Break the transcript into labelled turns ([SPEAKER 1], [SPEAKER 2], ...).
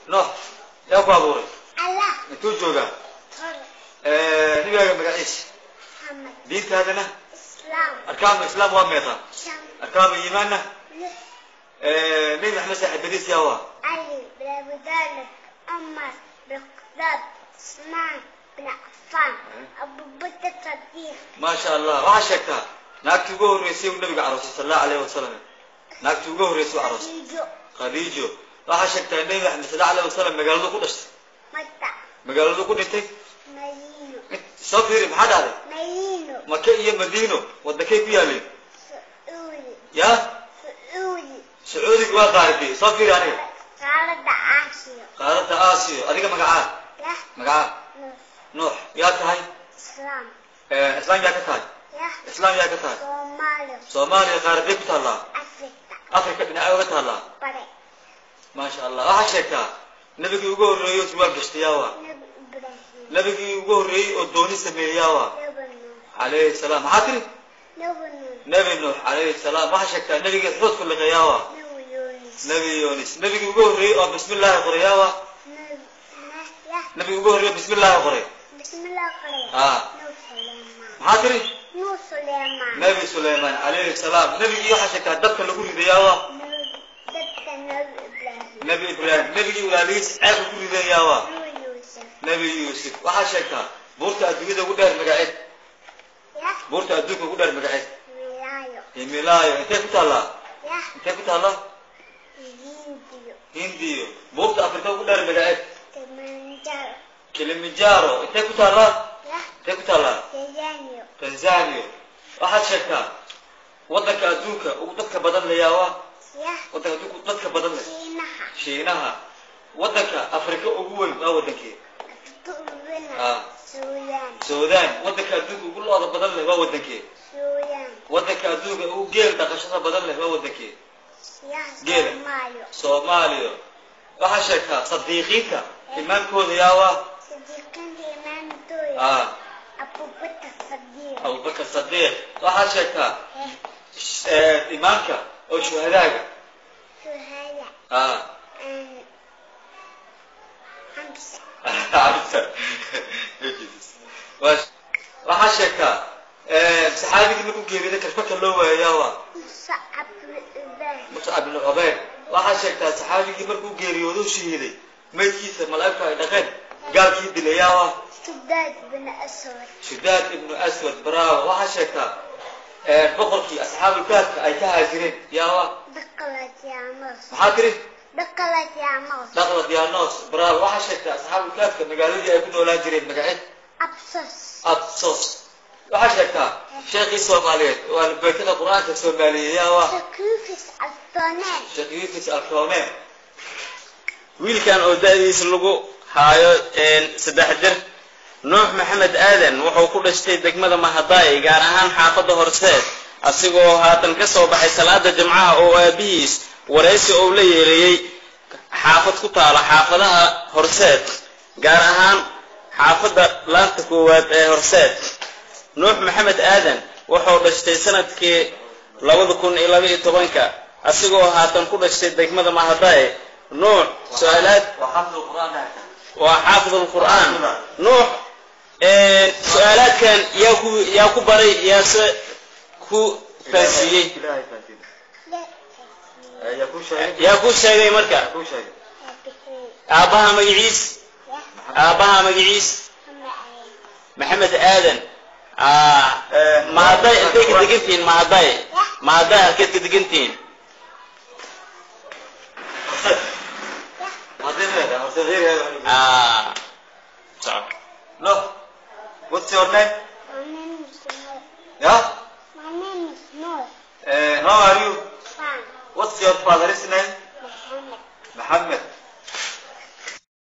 [SPEAKER 1] Nuux yaa ku abuuray? Intuu joogaa? Nabigaaga magaciisa? Diintaadana? Arkaanu islaam waa meeqa? Arkaanu iimaanna? Nabi Maxamed saaxiibadiis yaa waa?
[SPEAKER 2] علي بن أبي طالب، عمر بن الخطاب، عثمان بن عفان، أبو بكر الصديق.
[SPEAKER 1] Maasha Allah. Waxaa sheegtaa naagtii ugu horreysay uu nabiga aroosay sal Allahu alayhi wasalam, naagtii ugu horreysay uu aroosay?
[SPEAKER 2] خديجة.
[SPEAKER 1] Khadiijo. Waxaa sheegtaa Nabi Maxamed sal Allahu alayhi wasalam magaaladu ku dhashtay?
[SPEAKER 2] مكة.
[SPEAKER 1] Magaaladu ku dhintay?
[SPEAKER 2] مدينة.
[SPEAKER 1] Soo fiiri, maxaa dhahday?
[SPEAKER 2] مدينة.
[SPEAKER 1] Maka iyo Madiino waddankay ku yaaleen?
[SPEAKER 2] سعودي.
[SPEAKER 1] Yaa?
[SPEAKER 2] سعودي.
[SPEAKER 1] Sacuudiga waa qaaradii? Soo fiiri aniga.
[SPEAKER 2] قارة آسيا.
[SPEAKER 1] Qaaradda Aasiyo. Adiga magacaa?
[SPEAKER 2] يا.
[SPEAKER 1] Magacaa?
[SPEAKER 2] نوح.
[SPEAKER 1] Nuux. Yaa tahay?
[SPEAKER 2] إسلام.
[SPEAKER 1] Islaam yaa ka tahay?
[SPEAKER 2] يا.
[SPEAKER 1] Islaam yaa ka tahay?
[SPEAKER 2] صومالي.
[SPEAKER 1] Soomaaliya qaaraday ku taallaa?
[SPEAKER 2] أفريقيا.
[SPEAKER 1] Africa dhinacay uga taallaa?
[SPEAKER 2] بري.
[SPEAKER 1] Maasha Allah. Waxaa sheegtaa nabigii ugu horreeyey oo surwaal gashtay yaa waa?
[SPEAKER 2] نبي إبراهيم.
[SPEAKER 1] Nabigii ugu horreeyey oo dooni sameeyey yaa waa?
[SPEAKER 2] نبي نوح.
[SPEAKER 1] Calayhi salaam. Maxaa tiri?
[SPEAKER 2] نبي نوح.
[SPEAKER 1] Nabi Nuux calayhi salaam. Waxaa sheegtaa nabigii xuudku liqay yaa waa?
[SPEAKER 2] نبي يونس.
[SPEAKER 1] Nabi Yunis. Nabigii ugu horreeyey oo bismillaahi qoray yaa waa?
[SPEAKER 2] نبي يا.
[SPEAKER 1] Nabigii ugu horreeyey oo bismillaahi qoray?
[SPEAKER 2] بسم الله قريب.
[SPEAKER 1] Ah.
[SPEAKER 2] نوح سليمان.
[SPEAKER 1] Maxaa tiri?
[SPEAKER 2] نوح سليمان.
[SPEAKER 1] Nabi Suleymaan calayhi salaam. Nabigii waxaa sheegtaa dabka lagu riday yaa waa?
[SPEAKER 2] نبي دبت نبي إبراهيم.
[SPEAKER 1] Nabi Ibraahim. Nabigii walaalihiis ceelka ku riday yaa waa?
[SPEAKER 2] نبي يوسف.
[SPEAKER 1] Nabi Yuusuf. Waxaa sheegtaa buurta adduunyada ugu dheer magaceed?
[SPEAKER 2] يا.
[SPEAKER 1] Buurta adduunka ugu dheer magaceed?
[SPEAKER 2] ملايو.
[SPEAKER 1] Himilaayo. Intee ku taallaa?
[SPEAKER 2] يا.
[SPEAKER 1] Intee ku taallaa?
[SPEAKER 2] هنديو.
[SPEAKER 1] Hindiyo. Buurta Afrika ugu dheer magaceed?
[SPEAKER 2] كليمنجارو.
[SPEAKER 1] Kilimanjaro. Intee ku taallaa?
[SPEAKER 2] يا.
[SPEAKER 1] Intee ku taallaa?
[SPEAKER 2] تنزانيا.
[SPEAKER 1] Tanzania. Waxaad sheegtaa waddanka adduunka ugu dadka badan leh yaa waa?
[SPEAKER 2] يا.
[SPEAKER 1] Waddanka adduunka ugu dadka badan leh?
[SPEAKER 2] شينها.
[SPEAKER 1] Shiinaha. Waddanka Afrika ugu weyn waa waddankee?
[SPEAKER 2] تؤمن.
[SPEAKER 1] Ah.
[SPEAKER 2] سودان.
[SPEAKER 1] Suudaan. Waddanka adduunka ugu lo'da badan leh waa waddankee?
[SPEAKER 2] سودان.
[SPEAKER 1] Waddanka adduunka ugu geel dhaqashada badan leh waa waddankee?
[SPEAKER 2] يا.
[SPEAKER 1] جيلة.
[SPEAKER 2] صوماليو.
[SPEAKER 1] Soomaaliya. Waxaa sheegtaa sadiiqiinta imaamkooda yaa waa?
[SPEAKER 2] صديقين إمام دوي.
[SPEAKER 1] Ah.
[SPEAKER 2] أبو بكر الصديق.
[SPEAKER 1] Abubakar Sadiiq. Waxaa sheegtaa imaamka oo shuhadaaga?
[SPEAKER 2] شهادة.
[SPEAKER 1] Ah.
[SPEAKER 2] أن خمسة.
[SPEAKER 1] Cabsa. Waxaa sheegtaa saxaabigii markuu geeriyooday karfaka loo waayay yaa waa?
[SPEAKER 2] مصعب بن عبيد.
[SPEAKER 1] Muscab ibn Cubayr. Waxaa sheegtaa saxaabigii markuu geeriyoodo shahiiday maydkiisa malaa'igtu ay dhaqeen gaalkii dilay yaa waa?
[SPEAKER 2] سداد بن أسود.
[SPEAKER 1] Shudaad ibnu Aswad, bravo. Waxaa sheegtaa boqorkii asxaabulkaafka ay ka haajireen yaa waa?
[SPEAKER 2] دقلت يا مصر.
[SPEAKER 1] Maxaa tiri?
[SPEAKER 2] دقلت يا مصر.
[SPEAKER 1] Dhaqladiyanos, bravo. Waxaa sheegtaa asxaabulkaafka magaaladii ay ku noolaan jireen magaceed?
[SPEAKER 2] أبسس.
[SPEAKER 1] Absos. Waxaa sheegtaa sheekhii Soomaaliyeed oo albeekada Qur-aanka Soomaaliyeed yaa waa?
[SPEAKER 2] سكوفس الثنين.
[SPEAKER 1] Sheekh Yuusuf Alkooneen.
[SPEAKER 3] Wiilkan oo da'diisa lagu haayo 3 jir, Nuux Maxamed Aadan, wuxuu ku dhashtay degmada Mahadaay, gaar ahaan xaafadda Horseed, asigoo haatan ka soo baxay salaada Jimcaha oo aabihiis waraysi uu la yeeleeyey xaafad ku taala xaafadaha Horseed, gaar ahaan xaafadda laanta koowaad ee Horseed. Nuux Maxamed Aadan wuxuu dhashtay sanadkii 2012-ka, asigoo haatan ku dhashtay degmada Mahadaay. Nuux, su-aalaad.
[SPEAKER 1] Waa xaafid Qur-aan.
[SPEAKER 3] Waa xaafid alqur'aan. Nuux, su-aalaadkan yaa ku baray, yaase ku fahansiiyey?
[SPEAKER 1] Ilaahay fahansiiyey. Yaa kuu sheegay?
[SPEAKER 3] Yaa ku sheegay marka?
[SPEAKER 1] Yaa kuu sheegay?
[SPEAKER 3] Aabbaha magaciis? Aabbaha magaciis? Maxamed Aadan. Mahaday intay ka degantihiin? Mahaday, Mahaday halkeed ka degantihiin?
[SPEAKER 1] Haddii leedahay horse reer.
[SPEAKER 3] Soco.
[SPEAKER 1] No, what's your name?
[SPEAKER 2] My name is Noor.
[SPEAKER 1] Yeah.
[SPEAKER 2] My name is Noor.
[SPEAKER 1] How are you?
[SPEAKER 2] Fine.
[SPEAKER 1] What's your father's name?